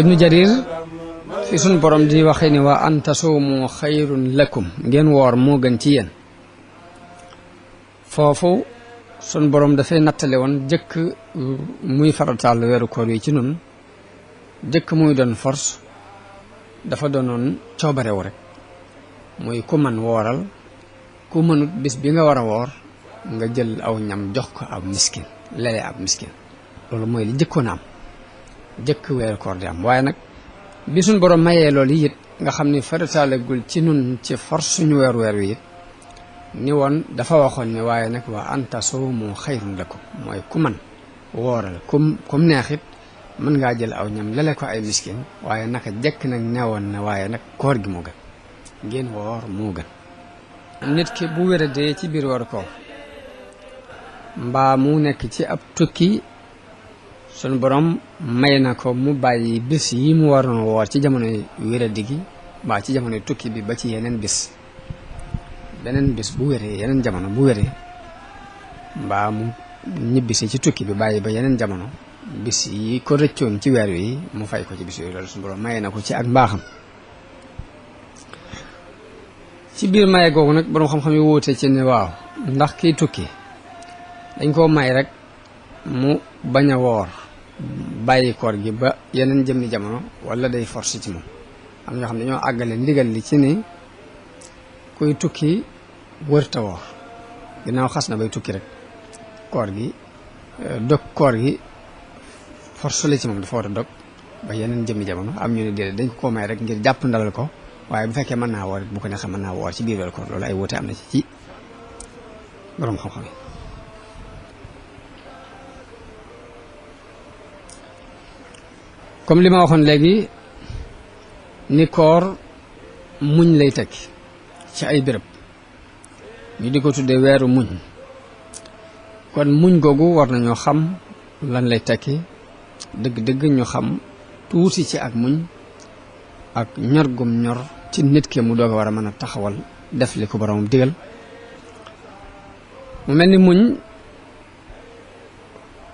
ibnu jarir fi sun borom di waxee ni wa an tasuumu xayrun lakum ngeen woor moo gën ci yéen foofu sun borom dafay nattale woon jëkk muy farataal weeru koor yi ci nun jëkk muy doon force dafa doonoon coobarewu rek muy ku man wooral ku mënut bis bi nga war a woor nga jël aw ñam jox ko ab miskin lele ab miskin loolu mooy li jëkkoon am jëkk weeru koor di am waaye nag bi suñ borom mayee loolu it nga xam ni farataalegul ci nun ci force suñu weer wi it ni woon dafa waxoon ne waaye nag wa an tasuumu xayrun lakum mooy ku man wooral kum neexit mën ngaa jël aw ñam lele ko ay miskin waaye naka jekk nag newoon na waaye nag koor gi moo gën ngeen woor moo gën nit ki bu wéradee ci biir waru koor mbaa mu nekk ci ab tukki sunu borom may na ko mu bàyyi bés yi mu waroon woor ci jamonoy wéradi gi mbaa ci jamonoy tukki bi ba ci yeneen bés beneen bés bu wéree yeneen jamono bu wéree mbaa mu ñibbisi ci tukki bi bàyyi ba yeneen jamono bis yi ko rëccoon ci weer wi mu fay ko ci bis yooyu loolu sunu borom may na ko ci ak mbaaxam ci biir maye googu nag borom xam-xam yi wóote ci ne waaw ndax kiy tukki dañ koo may rek mu bañ a woor bàyyi koor gi ba yeneen jëmmi jamono wala day force ci moom am ñoo xam ne dañoo àggale ndigal li ci ni kuy tukki wërta woor ginnaaw xas na bay tukki rek koor gi dog koor gi force la ci moom dafa war a dog ba yeneen jëmmi jamono am ñu ne déedéet dañ ko may rek ngir jàpp ndalal ko waaye bu fekkee mën naa woor it bu ko neexee mën naa woor ci biir weeru koor loolu ay wóote am na ci borom xam-xam yi comme li ma waxoon léegi ni koor muñ lay tekki ci ay béréb ñu di ko tuddee weeru muñ kon muñ googu war nañoo xam lan lay tekki dëgg-dëgg ñu xam tuuti ci ak muñ ak ñor gum ñor ci nit ki mu doog a war a mën a taxawal def li ko boromam digal mu mel ni muñ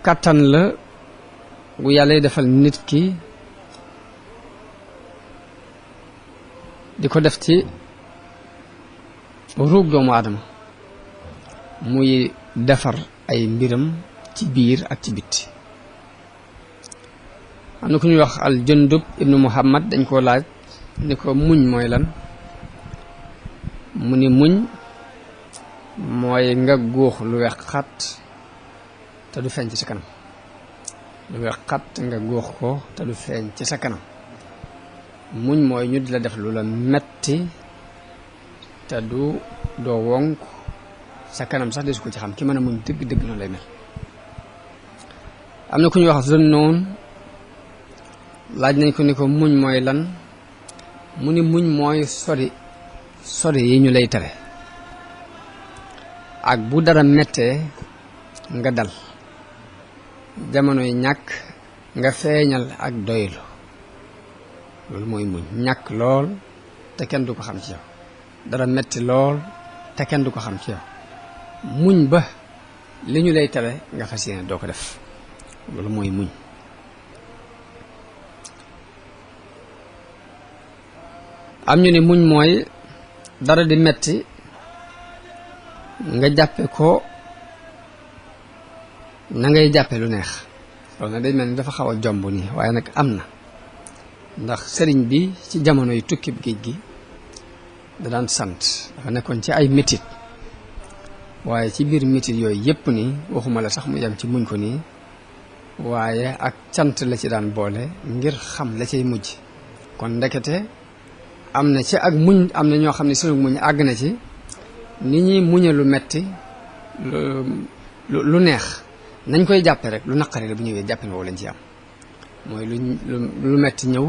kàttan la gu yàlla defal nit ki di ko def ci ruug doomu aadama muy defar ay mbiram ci biir ak ci bitti am na ku ñuy wax al Jundub ibnu Muhammad dañ koo laaj ni ko muñ mooy lan mu ni muñ mooy nga góox lu weex xat te du feeñ ci sa kanam lu weex xat nga góox ko te du feeñ ci sa kanam muñ mooy ñu di la def lu la metti te doo wonk sa kanam sax desu ko ci xam ki mën a muñ dëgg-dëgg noonu lay mel am na ku ñuy wax Zunnoon laaj nañ ko ni ko muñ mooy lan mu ni muñ mooy sori yi ñu lay tere ak bu dara mettee nga dal jamonoy ñàkk nga feeñal ak doylu loolu mooy muñ ñàkk lool te kenn du ko xam ci yow dara metti lool te kenn du ko xam ci yow muñ ba li ñu lay tere nga fas yéene doo ko def loolu mooy muñ am ñu ne muñ mooy dara di metti nga jàppe ko na ngay jàppe lu neex loolu nag day mel ni dafa xaw a jomb nii waaye nag am na ndax sëriñ bi ci jamono yu tukkib géej gi da daan sant dafa nekkoon ci ay métit waaye ci biir métit yooyu yépp nii waxuma la sax mu yem ci muñ ko nii waaye ak cant la ci daan boole ngir xam la cay mujj kon ndekete am na ci ak muñ am na ñoo xam ne sunu muñ àgg na ci ni ñuy muñe lu metti lu neex nañ koy jàppe rek lu naqari la bu ñëwee jàppin woowu lañ ci am mooy lu metti ñëw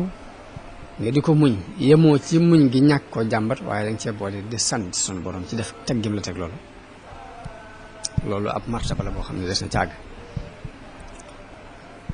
nga di ko muñ yemoo ci muñ gi ñàkk koo jàmbat waaye dañ cee boole di sant sunu borom ci def teggim la teg loolu ab martaba la boo xam ne des na ci àgg